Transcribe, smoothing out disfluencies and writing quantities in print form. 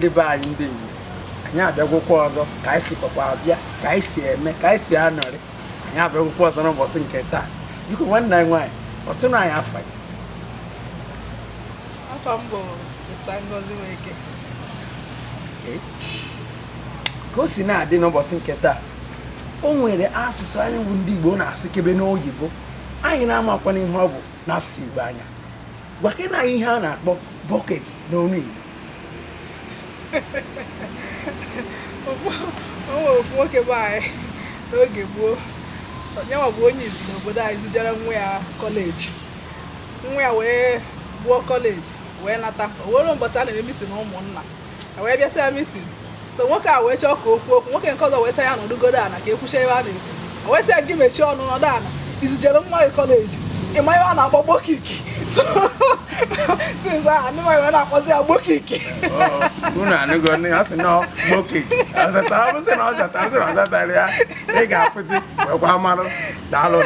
Ndị be anyị, ndị Igbo, anyị abịagwokwa ọzọ ka anyị si kwakwa abịa, ka anyị si eme, ka anyị si anọrị. Anyị abịagwokwa ọzọ n'ụbọchị nke taa. Biko, nwanne anyị nwaanyị, kpọtụrụ anyị afa gị. Afa m bụ Sista Ngozi Nweke. Okay. Ka o si na-adị n'ụbọchị nke taa, o nwere asụsụ anyị bụ ndị Igbo na-asụkebe n'oyibo, anyị na-amakwana ihe ọ bụ n'asụsụ Igbo. Anya gwakena anyị ihe a na-akpọ bucket n'onu Igbo. O nwere ofu nwoke be anyị n'oge gboo, nyanwa bụ onye izi n'obodo anyị zijere nwa ya kọleji. Nwa ya wee gụọ kọleji wee nata. O were mbọsị a na-eme meeting ụmụnna, e wee bịasị ya meeting. So nwoke a wee chọọ ka o kwuo okwu. Nwoke nke ọzọ wee sị ya nọdụgodo ana ka ekwucha ebe a na-ekwu. O wee sị ya, "Gị mechie ọnụ, nọdụ ana. Izijere nwa gị kọleji, ị ma ihe a na-akpọ gbokiki?" So since ahụ, ndị mmadụ wee na-akpọzi ya gbokiki. Unu anụgo, ọ sị na gbokiki. Ọ zatara, ọ sị na ọ zatara, ọ sị na ọ zatara ya. Ị ga-afụzi wekwa marụ. Daalụ.